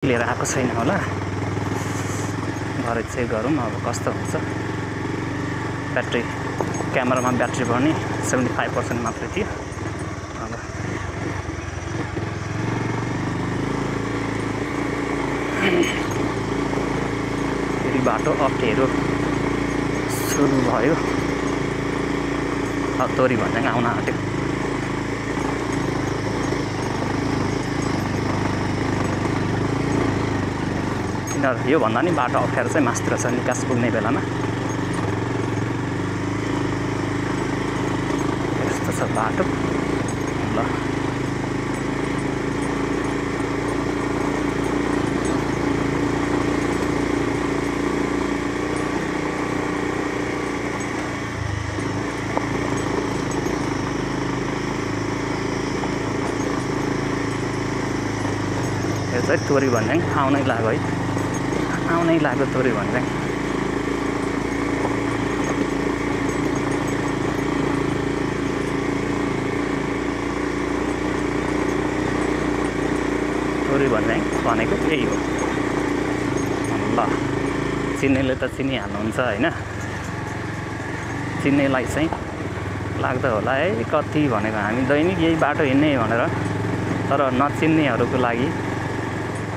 लिएर आएको छैन होला, भरे चेक गरौँ अब कस्तो हुन्छ। ब्याट्री क्यामेरामा ब्याट्री पनि 75% मात्रै थियो। अब फेरि बाटो अप्ठ्यारो सुरु भयो। तोरी भन्ज्याङ आउन आँट्यो। योभन्दा नि बाटो अप्ठ्यारो चाहिँ मास्तिर छ, निकास पुग्ने बेलामा। यस्तो छ बाटो। ल यो चाहिँ तोरी भन्ज्याङ आउनै लाग्यो है, आउनै लाग्यो तोरी भन्ज्याङ। तोरी भन्ज्याङ भनेको यही हो। ल चिन्नेले त चिनिहाल्नुहुन्छ होइन, चिन्नेलाई चाहिँ लाग्दो होला है कति भनेको हामी दैनिक यही बाटो हिँड्ने भनेर, तर नचिन्नेहरूको लागि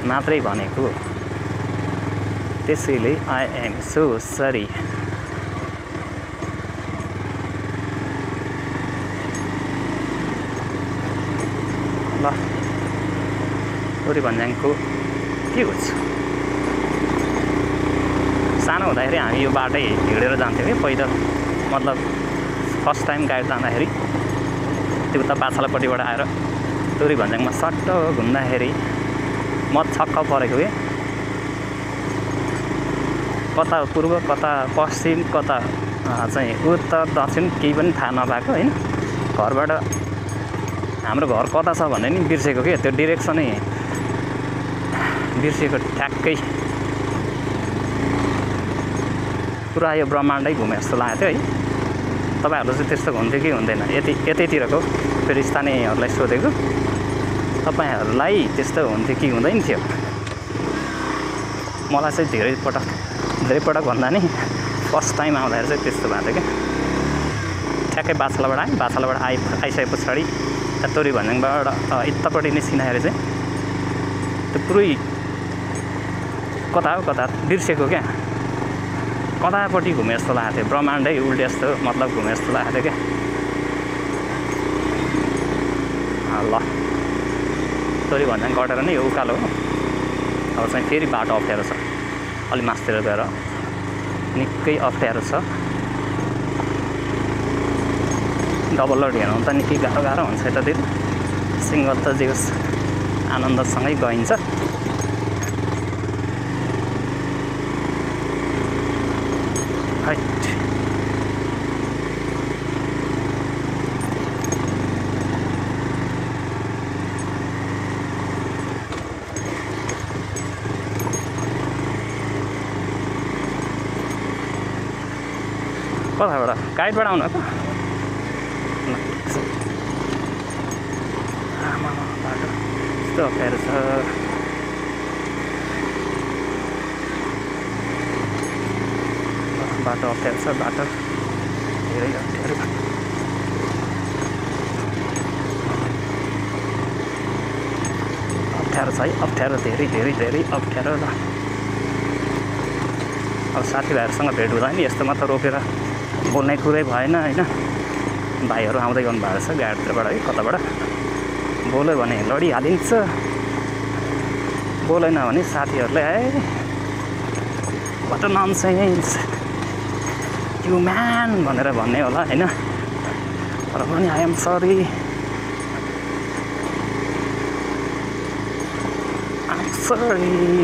मात्रै भनेको। त्यसैले आई एम सो सरी। ल तोरी भन्ज्याङको के हुन्छ। सानो हुँदाखेरि हामी यो बाटै हिँडेर जान्थ्यौँ कि पैदल, मतलब फर्स्ट टाइम गाडी जाँदाखेरि त्यो उता पाठशालापट्टिबाट आएर तोरी भन्ज्याङमा सट्ट घुम्दाखेरि म छक्क परेको कि कता पूर्व कता पश्चिम कता चाहिँ उत्तर दक्षिण केही पनि थाहा नपाएको होइन। घरबाट हाम्रो घर कता छ भन्ने नि बिर्सेको के, त्यो डिरेक्सनै बिर्सेको ठ्याक्कै। पुरा यो ब्रह्माण्डै घुमे जस्तो लागेको थियो है। तपाईँहरू चाहिँ त्यस्तो हुन्थ्यो कि हुँदैन, यतैतिरको फेरि स्थानीयहरूलाई सोधेको, तपाईँहरूलाई त्यस्तो हुन्थ्यो कि हुँदैन थियो। मलाई चाहिँ धेरै पटक भन्दा नि फर्स्ट टाइम आउँदाखेरि चाहिँ त्यस्तो भएको थियो क्या। ठ्याक्कै बाछालाबाट आएँ, बाछालाबाट आइसके पछाडि तोरी भन्ज्याङबाट यतापट्टि निस्किँदाखेरि चाहिँ त्यो पुरै कता हो कता बिर्सेको क्या, कतापट्टि घुमे जस्तो लागेको थियो। ब्रह्माण्डै उल्टे जस्तो मतलब घुमे जस्तो लागेको थियो क्या। ल तोरी भन्ज्याङ कटेर नै यो उकालो हो। अब चाहिँ फेरि बाटो अप्ठ्यारो छ, अलि मास्तिर गएर निकै अप्ठ्यारो छ। डबल लोड हेर्नु त निकै गाह्रो हुन्छ यतातिर। सिङ्गल त जे होस् आनन्दसँगै गइन्छ। कताबाट गाइडबाट आउनु त बाटो यस्तो अप्ठ्यारो छ। बाटो अप्ठ्यारो छ, बाटो धेरै अप्ठ्यारो। अप्ठ्यारो छ है, अप्ठ्यारो धेरै अप्ठ्यारो। अब साथीभाइहरूसँग भेट हुँदा नि यस्तोमा त रोकेर बोल्ने कुरै भएन होइन। भाइहरू आउँदै गर्नु भएको छ गाडीतिरबाट है, कताबाट बोल्यो भने लडिहालिन्छ, बोलेन भने साथीहरूले है वाट ननसेन्स यु म्यान भनेर भन्ने होला होइन। तर पनि आई एम सरी,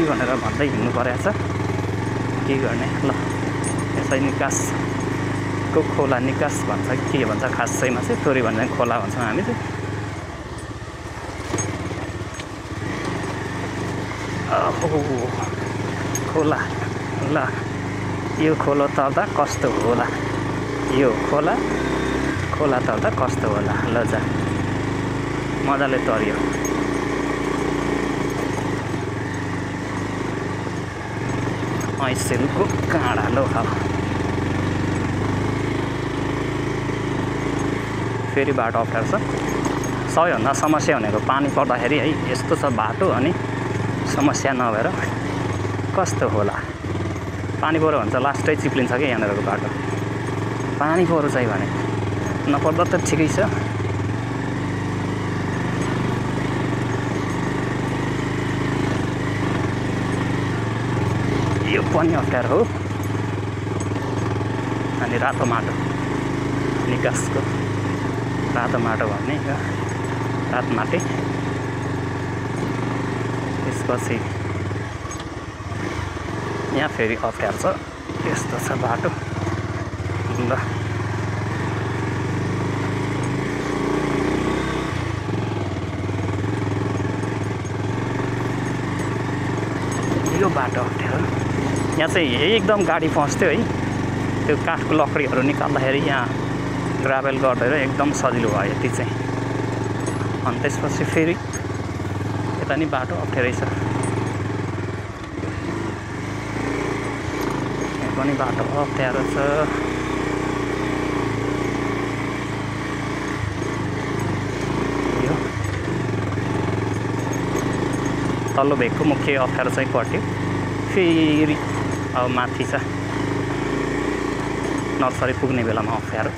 भनेर भन्दै हिँड्नु परेको छ। के गर्ने। ल यसलाई निकासको खोला निकास भन्छ के भन्छ खासैमा चाहिँ तोरी भन्ज्याङ खोला भन्छौँ हामी चाहिँ। खोला। ल यो खोला तर्दा कस्तो होला, यो खोला तर्दा कस्तो होला। ल जा मजाले तर्यो। ऐसेलको काँडा लो खा फेरि बाटो अप्ठ्यारो छ सबैभन्दा समस्या भनेको पानी पर्दाखेरि है यस्तो छ बाटो अनि समस्या नभएर कस्तो होला पानी पऱ्यो भने चाहिँ लास्टै चिप्लिन्छ कि यहाँनिरको बाटो पानी पऱ्यो चाहिँ भने नपर्दा त ठिकै छ यो पनि अप्ठ्यारो हो अनि रातो माटो निकासको रातो माटो भन्ने रातो माटे त्यसपछि यहाँ फेरि अप्ठ्यारो छ यस्तो छ बाटो ल यो बाटो अप्ठ्यारो यहाँ चाहिँ एकदम गाडी फस्थ्यो है त्यो काठको लकडीहरू निकाल्दाखेरि यहाँ ट्राभल गर्दै एकदम सजिलो भयो यति चाहिँ अनि त्यसपछि फेरि यता नि बाटो अप्ठ्यारै छ यहाँ पनि बाटो अप्ठ्यारो छ यो तल्लो भेगको मुख्य अप्ठ्यारो चाहिँ कट्यो फेरि अब माथि छ नर्सरी पुग्ने बेलामा अप्ठ्यारो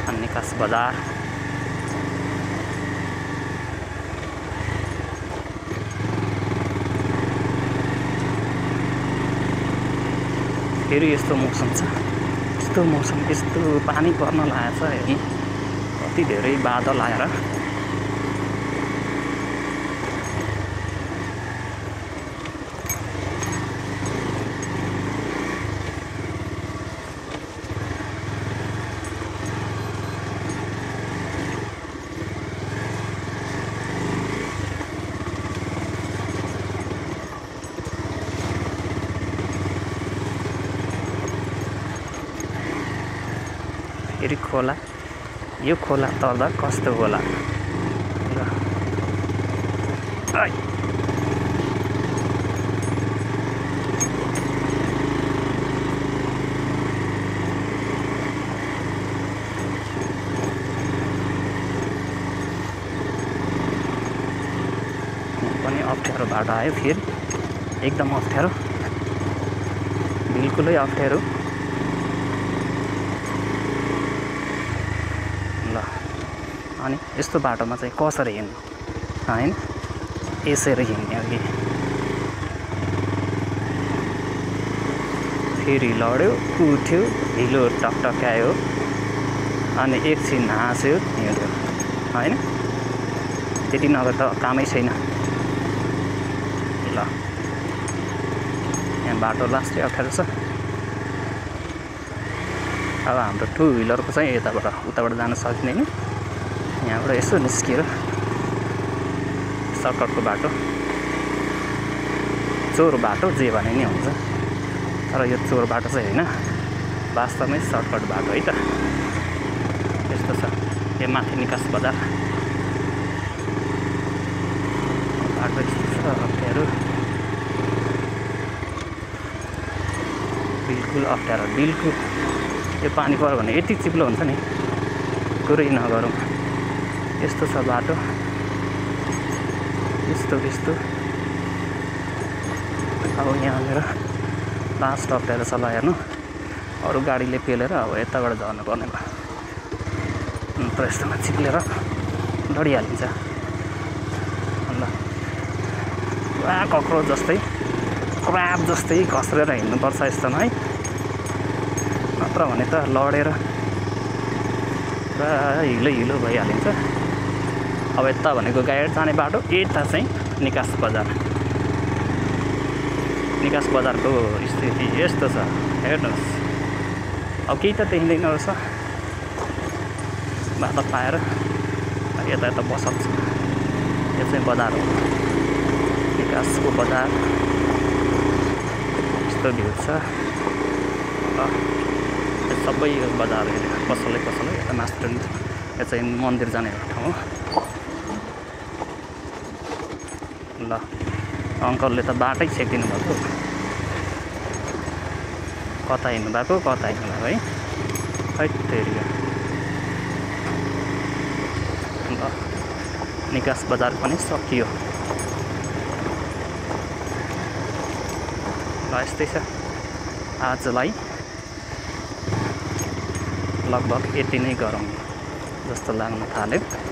अनि निकास बजार फेरि यस्तो मौसम छ यस्तो मौसम यस्तो पानी पर्न लागेको छ हेर्नु कति धेरै बादल आएर फेरि खोला यो खोला तर्दा कस्तो होला पनि अप्ठ्यारो बाटो आयो फेरि एकदम अप्ठ्यारो बिल्कुलै अप्ठ्यारो अनि यस्तो बाटोमा चाहिँ कसरी हिँड्नु हैन यसरी हिँड्ने हो कि फेरि लड्यो उठ्यो ढिलो टकटकायो अनि एकछिन हाँस्यो हिँड्यो हैन त्यति नभए त कामै छैन ल यहाँ बाटो लास्टै अप्ठ्यारो छ अब हाम्रो टु व्हिलरको चाहिँ उताबाट जान सकिँदैन यहाँबाट यसो निस्किएर सर्टकटको बाटो चोर बाटो जे भने नि हुन्छ तर यो चोर बाटो चाहिँ होइन वास्तवमै सर्टकट बाटो है त यस्तो छ यो माथि निकास बजार बाटो यस्तो छ अप्ठ्यारो बिल्कुल अप्ठ्यारो बिल्कुल यो पानी पऱ्यो भने यति चिप्लो हुन्छ नि कुरै नगरौँ यस्तो छ बाटो यस्तो अब यहाँनिर लास्ट अप्ठ्यारो छ ल हेर्नु अरू गाडीले पेलेर अब यताबाट झर्नुपर्ने भयो अन्त यस्तोमा चिप्लेर लडिहालिन्छ ल पुरा कक्रोच जस्तै क्राब जस्तै घस्रेर हिँड्नुपर्छ यस्तोमा है नत्र भने त लडेर पुरा हिलो भइहालिन्छ अब यता भनेको गाडी जाने बाटो यता चाहिँ निकास बजारको स्थिति यस्तो छ हेर्नुहोस् अब केही त देखिँदैन रहेछ बाटो पाएर यता बसक छ यो चाहिँ बजार हो निकासको बजार यस्तो भ्यू छ सबै यो बजार कसैले यता मास्टर यो चाहिँ मन्दिर जाने ठाउँ हो ल अङ्कलले त बाटै छेकिदिनु भएको कता हिँड्नु भएको है हैट तेरिया। ल निकास बजार पनि सकियो। ल यस्तै छ आजलाई लगभग यति नै गरौँ जस्तो लाग्न थाल्यो।